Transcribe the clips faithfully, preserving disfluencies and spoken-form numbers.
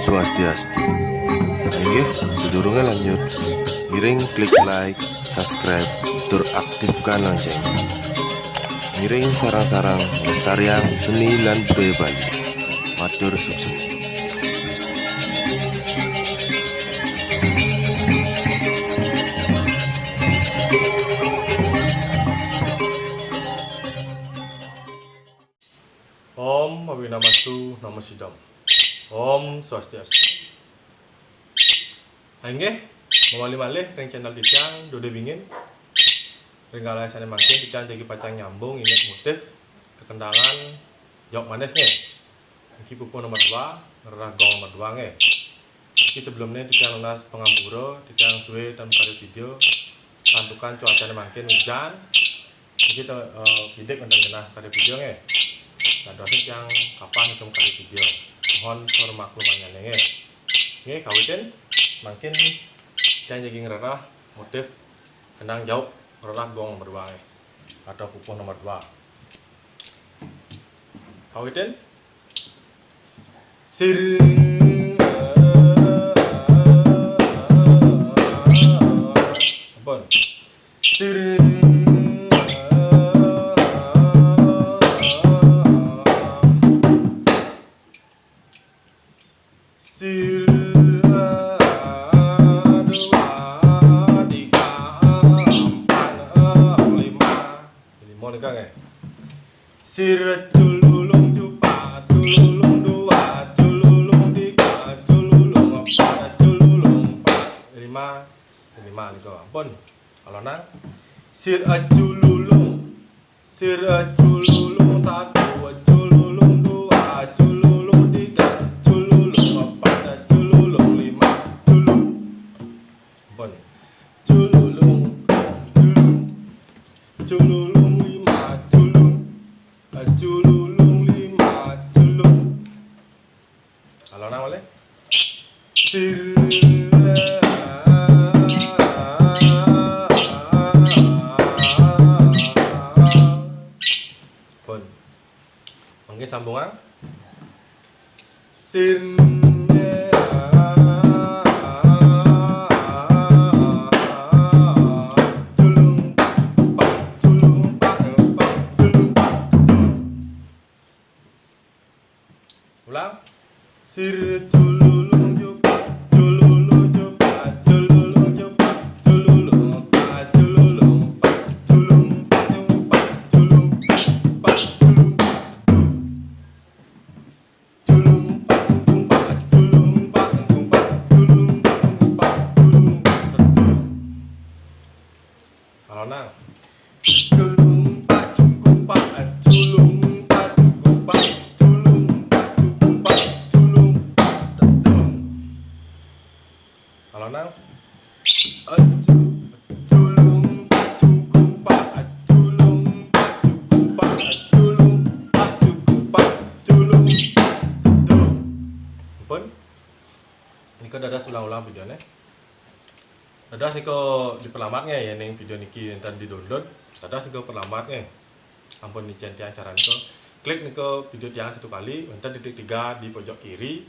Swastiastu. Inggih, sedurunge lanjut, ngiring klik like, subscribe, tur aktifkan lonceng. Ngiring sareng-sareng lestariang seni lan budaya Bali. Matur suksma. Om Awighnamastu Namo Siddham. Om Swastiastu. Inggih, mawali malih ring channel titiang, Dode Bingin. Ring kala sane mangkin titiang jagi pacang nyambung indik motif kekendangan jawuk manis nggih. Niki pupuh nomor dua, ngrereh gong nomor dua nggih. Niki sebelumnya titiang nunas pangampura, titiang suwe tan makarya video. Santukan cuacane mangkin ujan. Niki te, eh, pidik wenten genah makarya video nggih. Dados titiang kapan kem makarya video. Mohon permaklumannya nggih. Nggih, kawitin mangkin titiang jagi ngrereh motif kendang jawuk, ngrereh gong nomor dua nggih. Atau pupuh nomor dua. Kawitin. Sir. Ampun. Sir. Sir. Dua, tiga, empat, lima. Lima nika nggih. Sir, cululung cupak, cululung dua, cululung tiga, cululung empat, cululung empat, lima, lima nika ampun. Alona. Sir, cululung. Sir, cululung satu, cululung dua, cululung tiga, cululung empat, cululung lima, cululung. Ampun. Cululung, cululung. Cululung lima, cululung. Cululung lima, cululung. Alona malih. Sir. Ampun. Mangkin sambungan. Sir. Culung, pak, culung, pak, pak, culung, pak. Ulang. Sir, cululung cupak, cululung cupak, cululung cupak, cululung pak, cululung pak, culung pak, culung pak, culung pak, culung pak. Culung pak, culung pak, culung pak, culung pak, culung pak, culung pak. Alona. Culung pak, culung pak, culung pak, culung pak, culung pak, culung pak, culung pak. Alona. Culung pak, culung pak, culung pak, culung pak, culung pak, culung pak. Ampun. Nika dados ulang-ulang videone. Dados nika diperlambat nggih, yen ning video niki enten di-download. Dados nika perlambat nggih. Ampun nicen tiang cara nika. Klik nika video tiang satu kali, enten titik tiga di pojok kiri.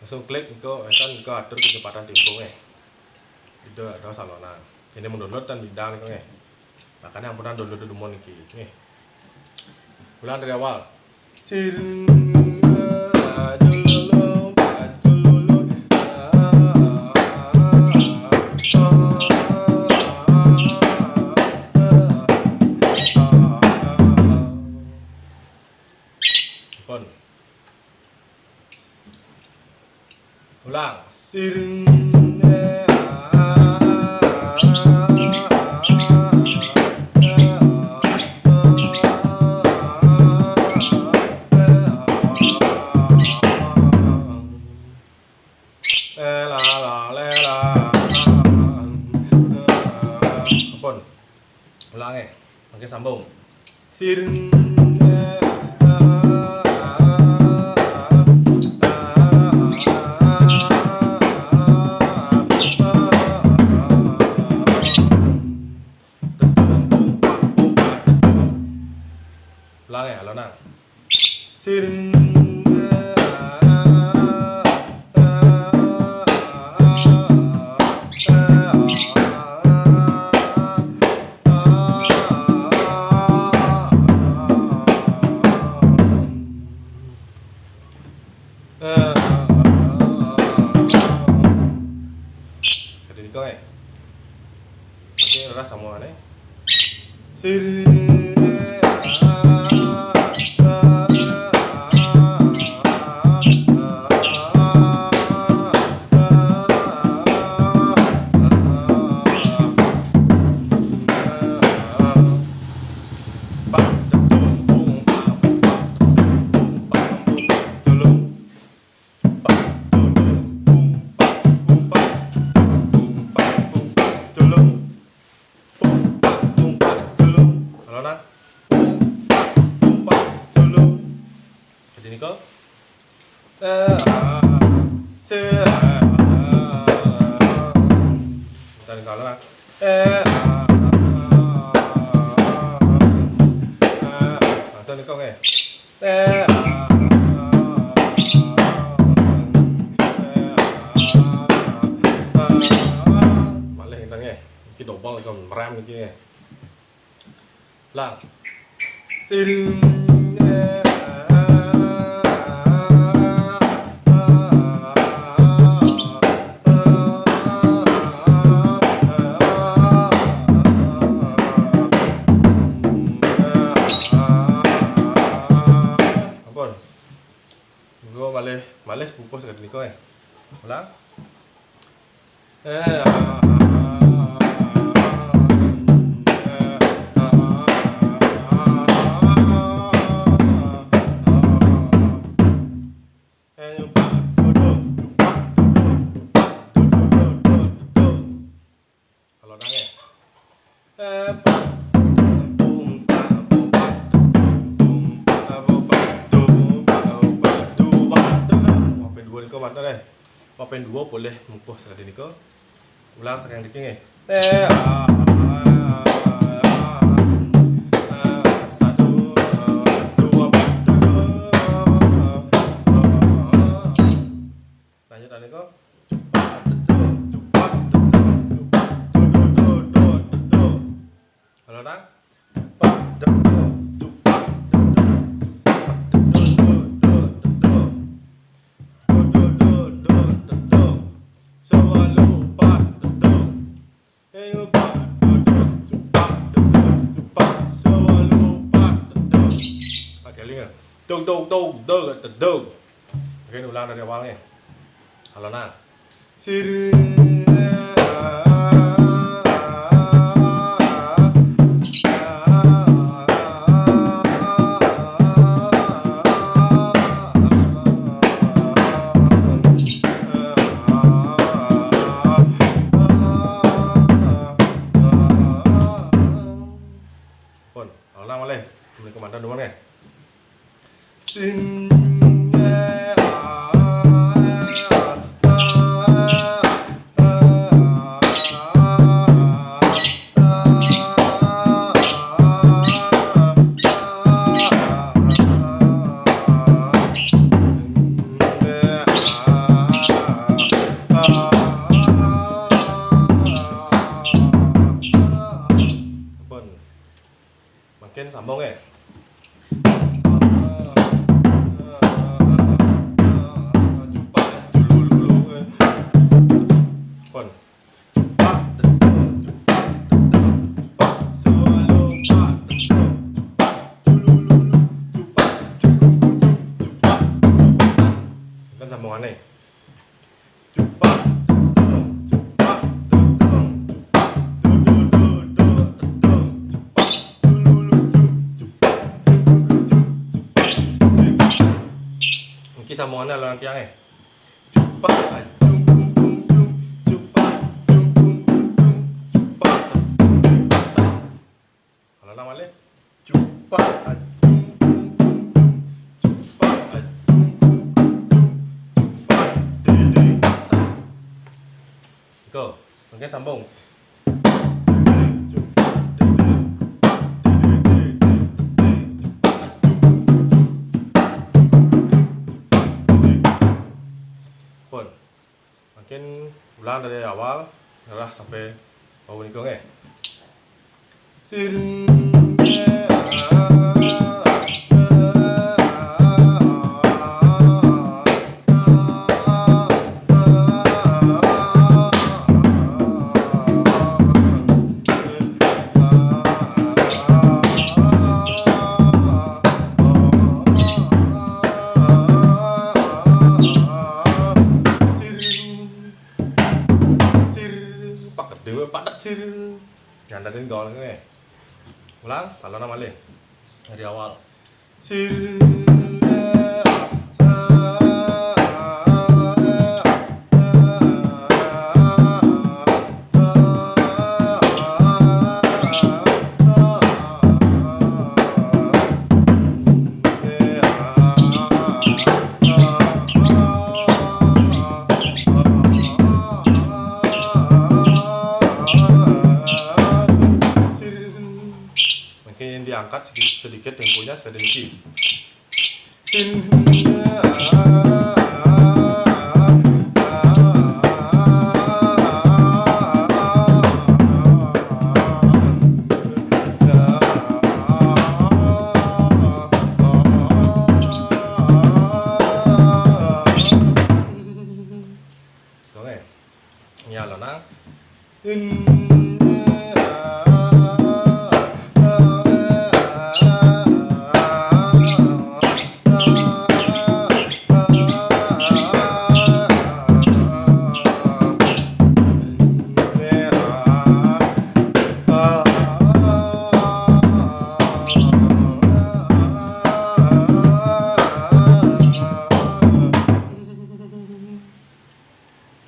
Langsung klik nika, enten nika atur kecepatan tempo nggih. Ida dados alona. Ini mun download tan bidang nika nggih. Makanya ampunan download dumun niki nggih. Ulang dari awal. Sir. Pun. Ulang. Sir. Lela, la, lela. Ampun. Ulange. Mangke sambung. Sir. Ulange, alona. Sir. Kadén nika, eh. Oke, leres samuané. Sir. Halo, Nang. Kadén nika. Eh, ah, se, ah, ah. Kadén nika, Nang. Eh, ah, ah, ah. Eh, langsung nika, oke. Eh, ah, ah, ah. Eh, ah, ah, ah. Malih kinten nggih. Iki dobel, kan merem iki nggih. Ulang. Sing. Ampun. Monggo malih, malih sepupuh sakadéning nika, eh. Ulang. Kalau nangis. Makin dua nika mantan, eh. Makin dua boleh mungkuh sakadéning nika. Ulang saking mriki nggih. Eh, ah, ah, ah, ah, satu, ah, dua, empat, tujuh. Ah, ah, ah. Lanjut, nika. Cupak, deduk, cupak, deduk, cupak, deduk, deduk, deduk, deduk. Halo, Nang. Pak, deduk, cupak, deduk, cupak, deduk, deduk, deduk. Deduk, deduk, deduk, deduk. Sewalu, pat, deduk. Eh, pat, deduk, cupak, deduk, cupak. Sewalu, pat, deduk. Oke, lihat. Duk, duk, duk, duk, deduk. Oke, ini ulang dari awalnya. Halo, Nang. Sir. Pun, ulang malih. Mriki mantan nuwun nggih. Sing. Pun. Mangkin sambung, eh. Pun. Kan sambungannya. Cupak, dedung, cupak, dedung, cupak, dudu, dudu, dedung, cupak, dululu, du, cupak, dudu, dudu, cupak, dudu. Iki sambungannya lawan tiang, eh. Cupak, ajung, gung, gung, gung, cupak, ajung, gung, gung, gung, cupak, dedung, dedung, dedung. Kalau nang malih, cupak, ajung, gung, gung, gung. Cupak, ajung, gung, gung, gung. Cupak, dede, tang. Iko, mangkin sambung. Dede, cupak, dede, cupak, dede, dede, dede, cupak, ajung, gung, gung, gung. Cupak, ajung, gung, gung, gung. Cupak, dede, tang. Pun. Mangkin ulang dari awal, ngerah sampai bau nika nggih. Sir. Raden gaul ngene. Ulang, talona malih. Dari awal. Mungkin diangkat sedikit, sedikit temponya, sekadar iki. Oke. Nyalonang.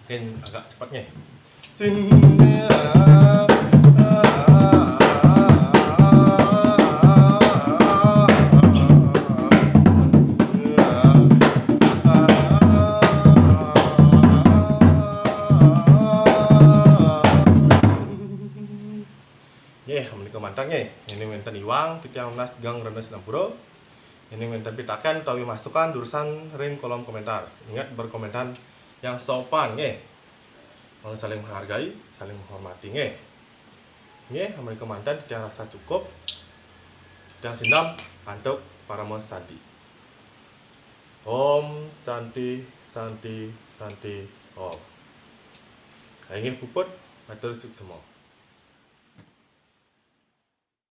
Mungkin agak cepat nih. Nggih, menika mantang nggih. Ini wenten iwang titiang nunas geng rena sinampura. Ini wenten pitaken utawi masukan durusang ring kolom komentar. Ingat berkomentar yang sopan nggih. Mau saling menghargai, saling menghormati nggih. Nggih, menika mantang titiang rasa cukup. Titiang sineb antuk parama santi. Om Santi, Santi, Santi, Om. Inggih puput, matur suksma.